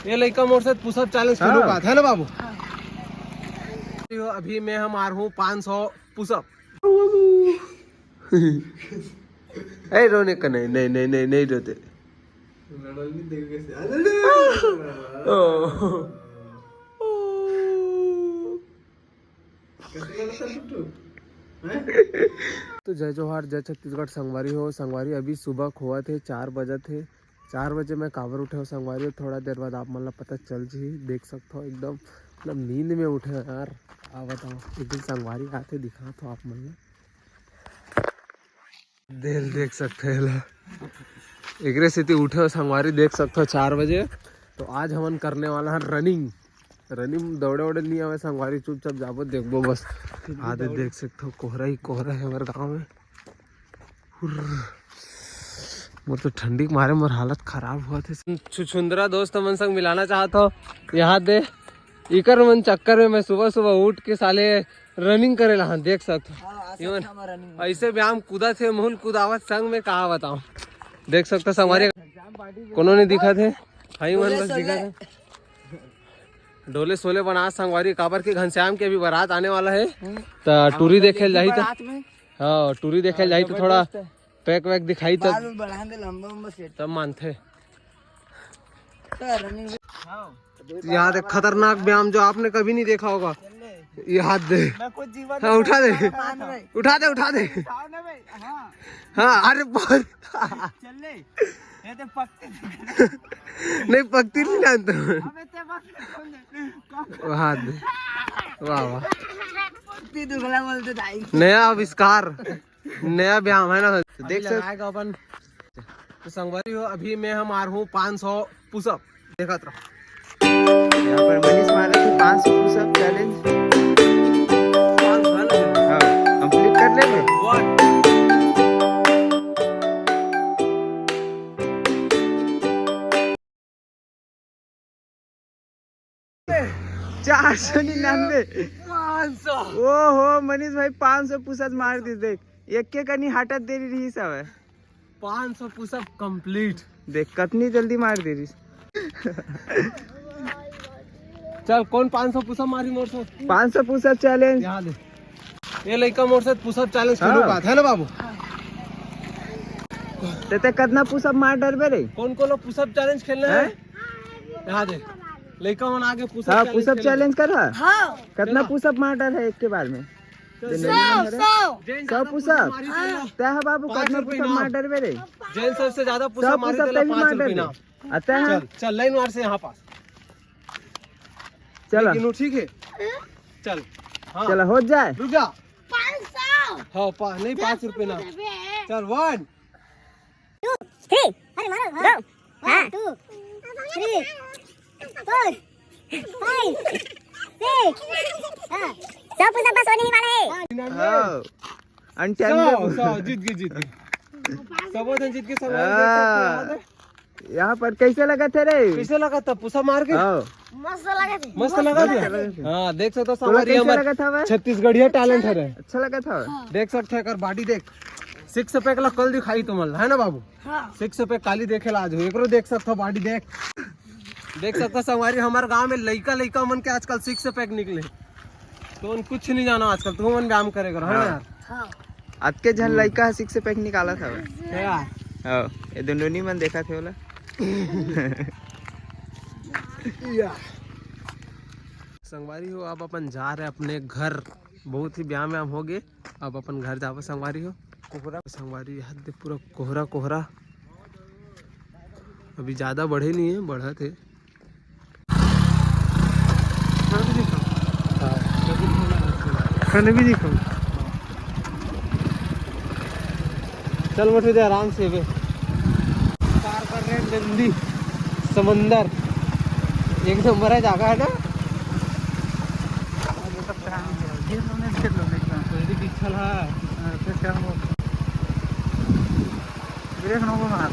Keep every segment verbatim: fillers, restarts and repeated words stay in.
ये लइका मोर साथ पुशअप चैलेंज खेलू हाँ। का, है ना बाबू? अभी मैं हमार हूँ पाँच सौ पुशअप। ए, रोने का नहीं, नहीं, नहीं, नहीं, नहीं रोते। ओ। तो जय जोहार, जय छत्तीसगढ़ संगवारी हो। संगवारी, अभी सुबह खोवत हे, चार बजत हे। चार बजे मैं काबर उठे हो संगवारी हो, थोड़ा देर बाद आप मन ला पता चल जी। देख सकत हो एकदम मतलब नींद में उठे हो यार। आ बताओ, एक दिन संगवारी आथे, दिखात हो आप मन ला। देख, देख सकत हो एला, एकरे सेती उठे हो संगवारी, देख सकत हो चार बजे। तो आज हमन करने वाला है रनिंग। रनिंग दौड़े वौड़े नहीं आवे संगवारी, चुपचाप जाबो देखबो बस। हाँ, तो देख सकत हो कोहरा ही कोहरा है हमारे गाँव में। हुर्र। मोर तो ठंडी के मारे मोर हालत खराब होवत हे। छुछुंदरा दोस्त मन संग मिलाना चाहत हो, यहाँ दे। इकर मन चक्कर में मैं सुबह सुबह उठ के साले रनिंग करे ला, हाँ, देख सकत हो। हाँ, आ ये मन सकत हमार रनिंग में। ऐसे व्यायाम कूदत हे, मुहुल कुदावत संग में, कहा बताओ। देख सकत हो संगवारी, कोनो नहीं दिखत हे, हाई मन डोले बस सोले। दिखत हे। डोले सोले बना संगवारी, काबर के घनश्याम के अभी बारात आने वाला है, हम्म। त टूरी देखे ल जाही त। बारात में। हाँ, टूरी देखे ल जाही त थोड़ा जबरदस्त है। पैक वैक दिखाई तब। बाल उल बढ़ा दे, लंबा उम्बा सेट। तब मानथे। तो रनिंग। हाँ। यहाँ देख, खतरनाक व्यायाम जो आपने कभी नहीं देखा होगा। चल ले। ये हाथ दे। मैं कुछ जीवन हाँ, उठा दे। मान भाई। उठा दे, उठा दे। उठाओ ना भाई। हाँ। हाँ, अरे बहुत। चल ले। ये तो पक्के। नहीं, पक्की नहीं जानता हूँ। अबे ते बस। हाथ दे। वाह, वाह। पक्की दुगला बोलते दाई। नया आविष्कार। नया व्यायाम है ना, अभी देख सक- लगाएगा अपन। तो संगवारी हो, अभी मैं हमार हूँ पाँच सौ पुशअप, देखत रहो। यहाँ पर मनीष मारा था पाँच सौ पुशअप चैलेंज। पाँच सौ है ना? हाँ, कंप्लीट कर लेंगे। One। चार सौ निन्यानवे। पाँच सौ। ओ हो, मनीष भाई पाँच सौ पुशअप मार दिस। देख, एक के कनी हटत देरी रही सब है। पाँच सौ पुशअप कंप्लीट। देख, कतनी जल्दी मार दे रही। चल, कौन पाँच सौ पुशअप मारी मोर से? पाँच सौ पुशअप चैलेंज। यहाँ दे। ये लइका मोर साथ पुशअप चैलेंज खेलू हाँ। का, है ना बाबू? ते, ते कतना पुशअप मार डरबे रे? कौन कौन लोग पुशअप चैलेंज खेलना है? हैं? यहाँ दे। लइका मन आगे पुशअप हाँ, चैलेंज पुशअप खेलना। चैलेंज कर हा? हाँ। कतना खेला। पुशअप मार डर है एक के बार में? चल, दिन सौ, में सौ। जेन सौ ज्यादा पुशअप? पुशअप मारी हाँ। तेला ते हा बाबू, पाँच कतना रुपये पुशअप इनाम। मार डरबे रे? जेन सबसे ज्यादा सौ पुशअप मारी पुशअप तेला ते भी पाँच मार रुपये डरबे। इनाम। आ, ते चल, हा? चल, लाइन मार से यहाँ पास। चला। लेकिन वो ठीक है। चल। हाँ। चला, हो जाए। रुक जा। पाँच सौ। हाँ, पा-, नहीं, पाँच रुपये ना। चल, वन। Two, three. अरे, मारो, हाँ। गो। हाँ। One, two, three, four, five, six. हाँ। सब पुशअप बस होने ही वाला है। हाँ। अंठानवे। सौ, सौ, जीत गए, जीत गए। सब जन जीत के सब हाँ। यहाँ पर कैसे लगा थे रे? कैसे लगा था पुशअप मार के? हाँ। मस्त लगा थे। मस्त लगा मस्त था? लगा थे। हाँ, देख सकते हो, तोला संगवारी कैसे हमर लगा था बे? छत्तीसगढ़िया टैलेंट है रे। अच्छा लगा था? हाँ। देख सकते हो, एकर बॉडी देख। सिक्स पैक ला कल दिखाई तुमन ला, है ना बाबू? हाँ। सिक्स पैक काली देखे ला आज, एकरो देख सकते हो, बॉडी देख। देख सकते हो संगवारी, हमारे गांव में लइका, लइका मन के आजकल सिक्स पैक निकले। तो उन कुछ नहीं जाना आजकल, तुमन व्यायाम करे करो, है ना हाँ। यार? हाँ। अतके झन हम्म। लइका ह सिक्स पैक निकालत हवे। क्या? हाँ, ये दोनों नी मन देखत हे ओला। या। संगवारी हो, अब अपन जा रहे अपने घर। बहुत ही व्यायाम व्यायाम हो गए, अब अपन घर जाबो संगवारी हो। कोहरा संगवारी, यहाँ दे पूरा कोहरा कोहरा। अभी ज्यादा बढ़े नहीं है, बढ़त है। खाने भी नहीं खाऊं। चल मोटू दे आराम से बे। पार कर रहे हैं नंदी समंदर, एक नंबर है जगह है ना। ये तो पिछल है। हाँ, फिर क्या हुआ? ब्रेक नको मार।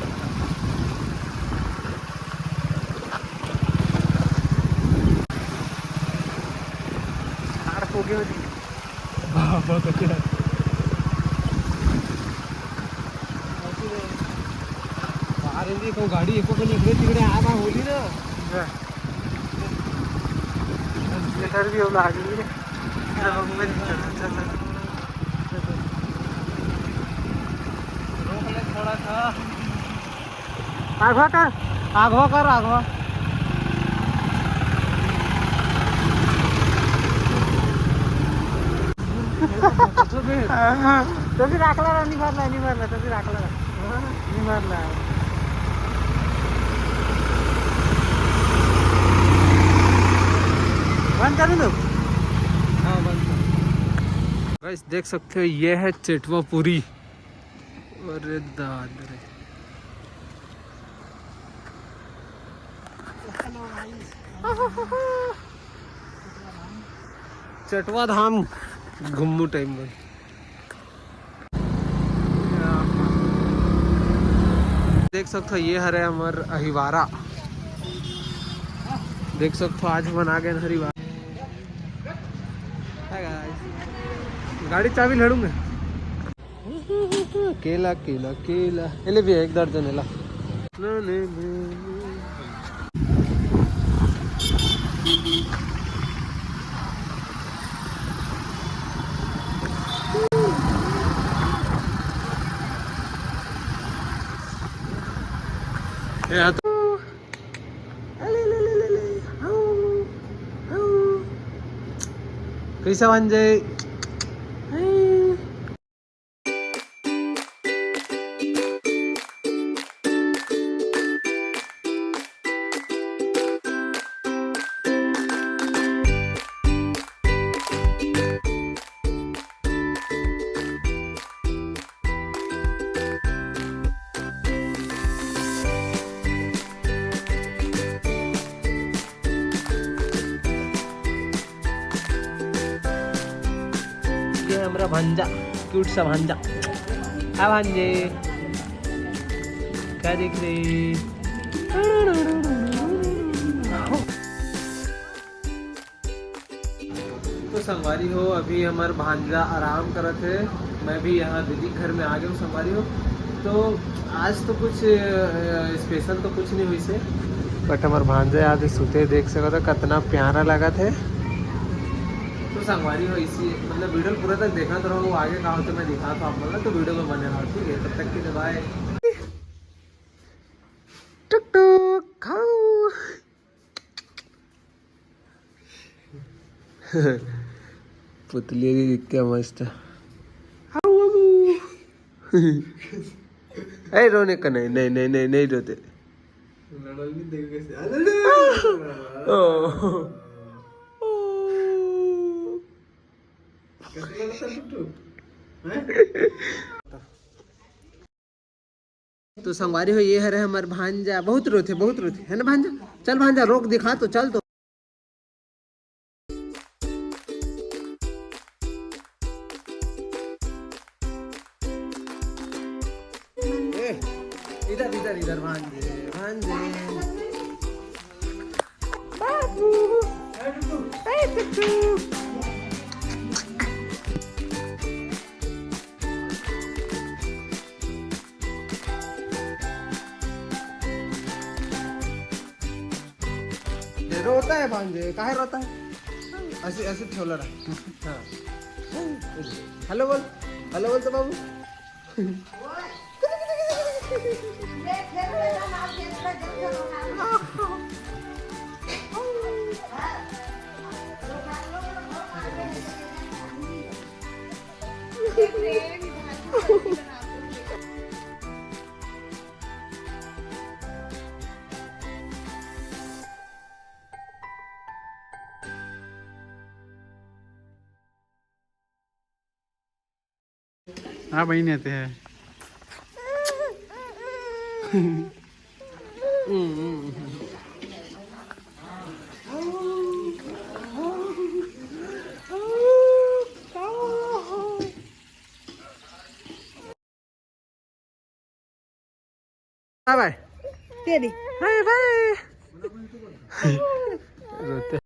हार पोगे होती। बाबा, कचरा। बाहर देखो, गाड़ी एको को निकले, तिकडे आगा होली ना। सर भी हम आगे ही रे। चलो, मैं नहीं चढ़ा, चल, चल। रोक ले थोड़ा सा। आगवा कर, आगवा कर, आगवा। तो फिर आकला रहा, नहीं भरला, नहीं भरला, तो फिर आकला रहा। नहीं भरला। बंद करूँ तो? हाँ, बंद करो। गाइस, देख सकते हो, ये है चेटवा पूरी। अरे दाद रे। चेटवा धाम घूमू टाइम में। देख सकथो, ये हरे हमर अहिवारा। देख सकथो, आज हमन आ गए हरिवार। Hi guys। गाड़ी चाबी लड़ूंगा। केला, केला, केला। एले भी एक दर्जन एला। ए, आ तो। अले, ले, ले, ले, ले। How, how. कैसा बन जाए? हाय। ये हमरा भांजा, क्यूट सा भांजा। हाँ भांजे, क्या देख रहे? तो संगवारी हो, अभी हमर भांजा आराम करत हे। मैं भी यहाँ दीदी के घर में आ गया हूँ संगवारी हो। तो आज तो कुछ, अ, स्पेशल तो कुछ नहीं हुई से, बट हमर भांजा यहाँ सुते, देख सकत हो कतना प्यारा लगत हे। तो संगवारी हो, इसी मतलब वीडियो पूरा तक देखना तो रहो, आगे का होते मैं दिखा तो आप मतलब, तो वीडियो में बने रहो, ठीक है? तब तक के लिए बाय। टुक टुक खाओ। पुतली भी क्या मस्त है। हाउ बाबू। ए, रोने का नहीं, नहीं, नहीं, नहीं, नहीं रोते। लड़ल नहीं देख कैसे। अरे, अरे, अरे, अरे। ओ। कैसे लड़ता टुटू? हैं? तो संगवारी हो, ये हरे हमर भांजा, बहुत रोथे, बहुत रोथे, है ना भांजा? चल भांजा, रोक दिखा तो, चल तो। ए, इधर, इधर, इधर, भांजे, भांजे। बाबू। ए, टुटू। ये रोता है भांजे, काहे रोता है? ऐसे, ऐसे ठेवला रहा। हाँ। हेलो बोल, हेलो बोल तो बाबू। हाँ, बहिनी आते हैं। बाय बाय। तेरी। बाय बाय। रोते।